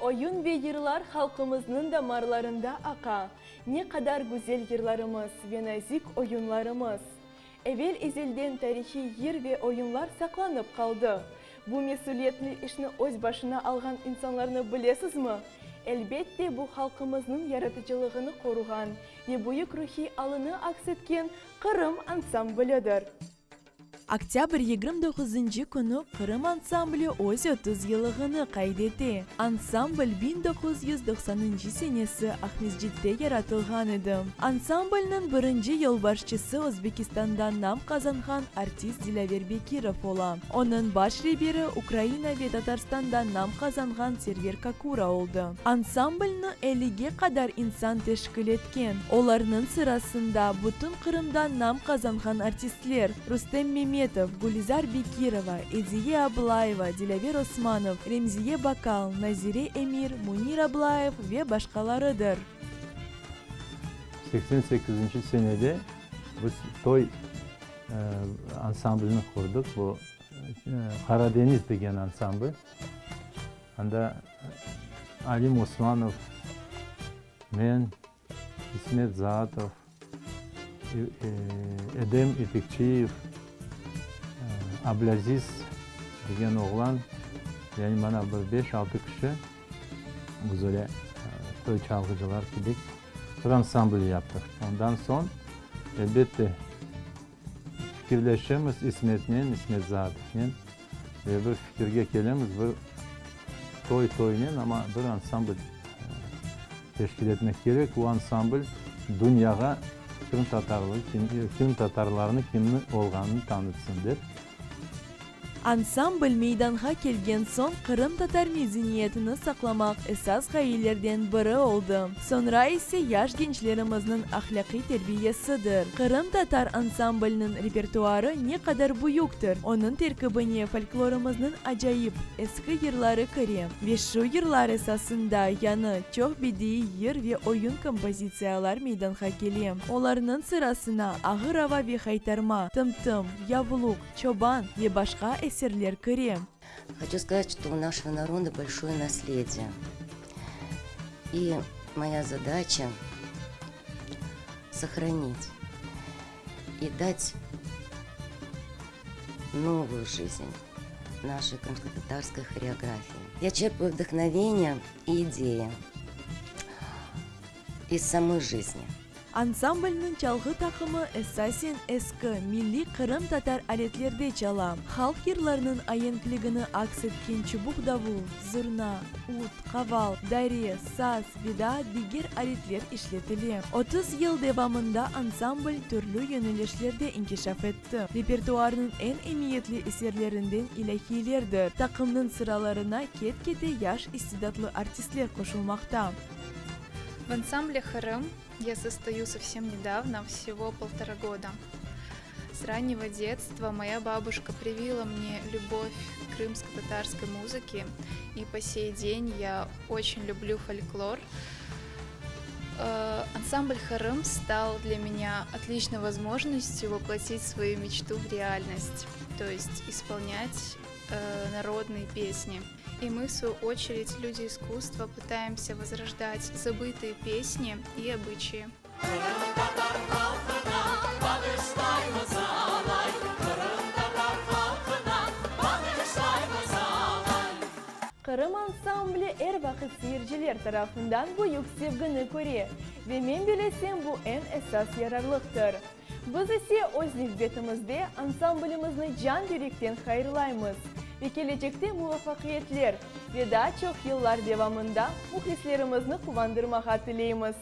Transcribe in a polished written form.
Oyun ve yırlar halqımıznıñ damarlarında aqa. Ne qadar güzel yırlarımız ve nazik oyunlarımız! Evel-ezelden tarihiy yır ve oyunlar saqlanıp qaldı. Bu mesüliyetli işni öz başına alğan insanlarnı bilesizmi? Elbette, bu halqımıznıñ yaratıcılığını qoruğan ve büyük ruhiy alını aks etken Qırım ansamblidir. Oktâbr 29-ncı künü Qırım ansambli öz 30 yıllığını qayd ete. Ansambl 1990-ncı senesi Aqmescitte yaratılğan edi. Ansamblniñ birinci yolbaşçısı Özbekistanda nam qazanğan artist Dilâver Bekirov ola. Onıñ baş reberi Ukraina ve Tatarstanda nam qazanğan Server Kakura oldı. Ansamblni ellige qadar insan teşkil etken. Olarnıñ sırasında bütün Qırımda nam qazanğan artistler, Rustem Memetov, Gülizar Bekirova, Ediye Ablayeva, Dilâver Osmanov, Remziye Bakal, Nazire Emir, Münir Ablayev ve başqalarıdır. 88-nci senede biz toy ansamblini qurdıq, bu Qaradeñiz degen ansambl. Anda Alim Osmanov, men, İsmet Zaatov, Edem İpekçiyev, Ablâziz degen oğlan, yani mana bir beş-altı kişi biz öyle toy çalğıcılar kibi bir ansambl yaptıq. Ondan soñ, elbette, fikirleşemiz İsmetnen, İsmet Zaatovnen ve bir fikirge kelemiz, bir toy toynen, amma bir ansambl teşkil etmek kerek. Bu ansambl dünyağa qırımtatarlı, qırımtatarlarnıñ kimni olğanını tanıtsın dep. Ansambl meydanğa kelgen soñ qırımtatar medeniyetini saqlamaq esas ğayelerden biri oldı. Soñra ise yaş gençlerimizniñ ahlâqiy terbiyesidir. Qırımtatar ansamblniñ repertuarı ne qadar büyüktir, onıñ terkibine folklorımıznıñ acayip, eski yırları kire ve şu yırlar esasında yañı, çoq bediiy yır ve oyun kompozitsiyalar meydanğa kele. Olarnıñ sırasına Ağır ava ve haytarma, Tım-tım, Yavluq, Çoban ve başqa eserler kire. Хочу сказать, что у нашего народа большое наследие. И моя задача сохранить и дать новую жизнь нашей крымско-татарской хореографии. Я черпаю вдохновение и идеи из самой жизни. Ansamblniñ çalğı taqımı esasen eski, milliy qırımtatar aletlerde çala. Halq yırlarınıñ aenkligini aks etken çubuq davul, zurna, ud, qaval, dare, saz ve daa diger aletler işletile. 30 yıl devamında ansambl türlü yönelişlerde inkişaf etti. Repertuarnıñ eñ emiyetli eserlerinden ilâhiylerdir. Taqımnıñ sıralarına ket-kete yaş istidatlı artistler qoşulmaqta. В ансамбле Qırım я состою совсем недавно, всего полтора года. С раннего детства моя бабушка привила мне любовь к крымско-татарской музыке, и по сей день я очень люблю фольклор. Э, ансамбль Qırım стал для меня отличной возможностью воплотить свою мечту в реальность, то есть исполнять э, народные песни. И мы, в свою очередь, люди искусства, пытаемся возрождать забытые песни и обычаи. Qırımtatar halqına bağışlaymız alay, Qırımtatar halqına bağışlaymız alay. Qırım ansambli er vaqıt seyirciler tarafından büyük sevgini köre ve men bilesem bu eñ esas yararlıqtır. Biz ise öz nevbetimizde ansamblimizni can-yürekten hayırlaymız ve kelecekte muvafaqiyetler ve daa çoq yıllar devamında mühlislerimizni quvandırmağa tileymiz.